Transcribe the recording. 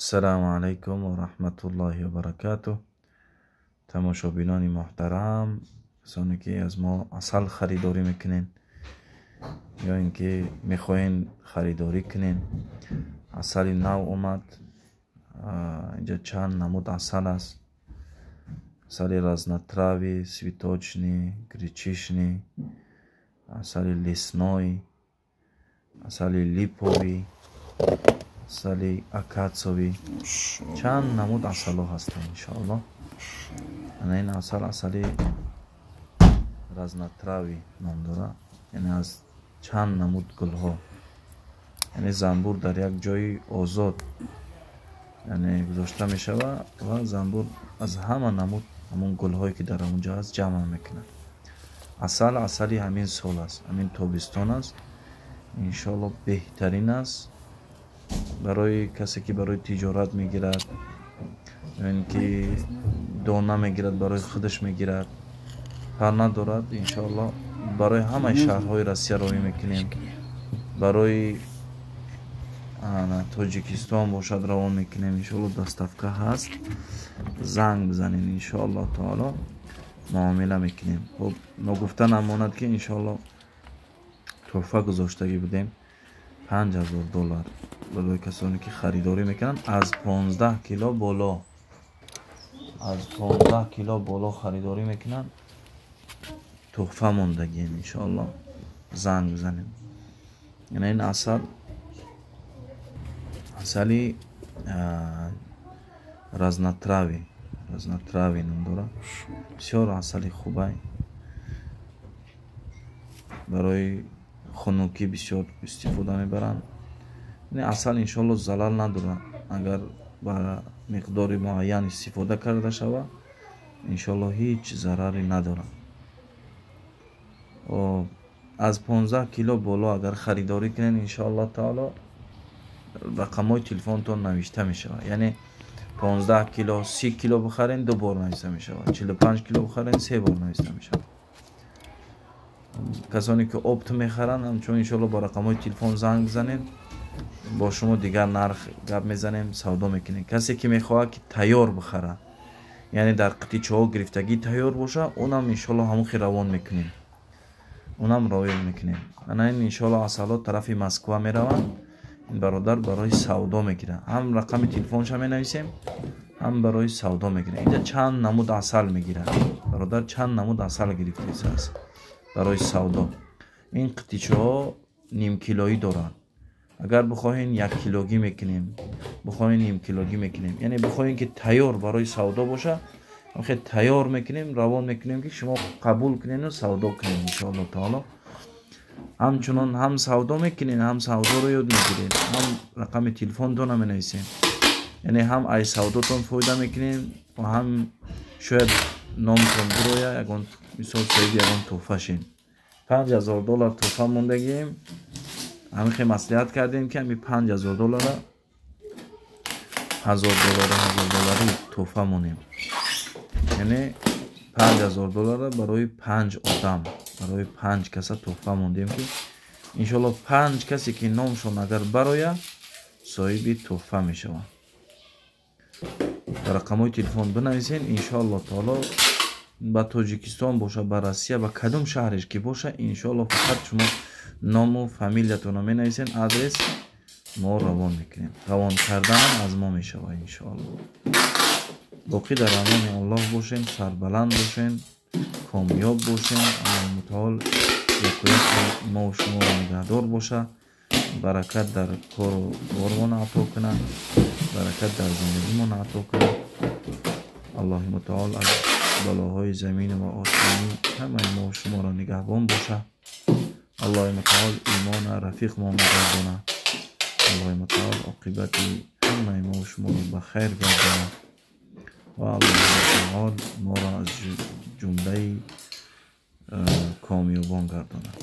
Ассалому алайкум ва раҳматуллоҳи ва баракатуҳ. Тамошобинони муҳтарам, касоне ки аз мо асал харидорӣ мекунед ё ин ки мехоҳед харидорӣ кунед, асали нав омад. Инҷа чанд намуд асал аст: асали разнотравый, цветочный, гречишный, асали лесной, асали липовый, асали акациевый, чанд намуд асалҳо ҳастанд, иншоаллоҳ. Ана ин асал асали разнотравый ном дорад, яъне аз чанд намуд гулҳо, яъне занбур дар як ҷои озод, яъне гузошта мешавад ва занбур аз ҳама намуд ҳамон гулҳое ки дар ҳамон ҷо ҳаст, ҷамъ мекунад. Асал асали ҳамин сол аст, ҳамин тобистон аст, иншоаллоҳ беҳтарин аст барои касе ки барои тиҷорат мегирад ё ин ки дона мегирад, барои худаш мегирад, фарқ надорад. Иншоаллоҳ барои ҳамаи шаҳрҳои Россия роҳӣ мекунем, барои Тоҷикистон бошад, равон мекунем, иншоаллоҳ. Доставка ҳаст, занг бизанед, иншоаллоҳ таоло муомила мекунем. Хуб, ногуфта намонад, ки иншоаллоҳ тӯҳфа гузоштагӣ будем, 5000 доллар барои касоне ки харидорӣ мекунанд аз 15 кило боло. Аз 15 кило боло харидорӣ мекунанд, тӯҳфа мондагием, иншоаллоҳ. Занг бизанем. Яъне ин асал асали разнотравый, разнотравый ном дорад. Бисёр асали хубай, барои хунукӣ бисёр истифода мебаранд. Асал иншоалло залал надорад, агар ба миқдори муайян истифода карда шавад, иншоалло ҳеҷ зараре надорад. Аз 15 кило боло агар харидорӣ кунед, иншоалло таоло рақамҳои телефонтон навишта мешавад. Яъне 15 кило, 30 кило бихарен, ду бор нависта мешавад, 45 кило бихарен, се бор нависта мешавад. Касоне ки опт мехаранд, ҳамчунин иншоалло бо рақамҳои телефон занг бизанед, бо шумо дигар нарх гап мезанем, савдо мекунем. Касе ки мехоҳад ки тайёр бихарад, яъне дар қитичаҳо гирифтагӣ тайёр бошад, унам иншоалло ҳамон хел равон мекунем, унам равон мекунем. Ана ин иншоалло асалҳо тарафи Москва мераванд. Ин бародар барои савдо мегирад, ҳам рақами телефонша менависем, ҳам барои савдо мегирад. Инҷа чанд намуд асал мегирад бародар, чанд намуд асал гирифтааст барои савдо. Ин қитичаҳо нимкилоӣ доранд, агар бихоҳем, яккилогӣ мекунем, бихоҳем, нимкилогӣ мекунем. Яъне бихоҳем ки тайёр барои савдо боша, хел тайёр мекунем, равон мекунем, ки шумо қабул кунену савдо кунем, иншоалло таоло. Ҳамчунон ҳам савдо мекунем, ҳам савдоро ёд мегирем, ҳам рақами телефонтона менависем, яъне ҳам ай савдотон фоида мекунем ва ҳам шояд номтон бироя, ягон мисол соҳиби ягон тӯҳфа шем. 5000 доллар тӯҳфа мондагием. Ҳамин хел маслиҳат кардем, ки ҳами 5000 доллара 1000 доллари, 1000 долларӣ тӯҳфа монем, яъне 5000 доллара барои панҷ одам, барои панҷ каса тӯҳфа мондем, ки иншоалло панҷ касе ки номшон агар барояд, соҳиби тӯҳфа мешаванд. Ба рақамҳои телефон бинависен, иншоалло таоло. Ба Тоҷикистон боша, ба Россия, ба кадом шаҳреш ки боша, иншоалло фақат шумо ному фамилиятонро менависен, адрес, мо равон мекунем. Равон карданам аз мо мешавад, иншоалло. Боқӣ дар амони Аллоҳ бошем, сарбаланд бошем, комёб бошем. Аллоҳи мутаол якуяки мову шуморо нигаҳдор боша, баракат дар кору бормон ато кунад, баракат дар зиндагимон ато кунад. Аллоҳи мутаол аз балоҳои замину ва осмонӣ ҳамаи мову шуморо нигаҳбон боша. Аллоҳи мутаол имона рафиқмон гардонад. Аллоҳи мутаол оқибати ҳамаи мову шуморо ба хайр гардонад ва Аллоҳи мутаол моро аз ҷумлаи комёбон гардонад.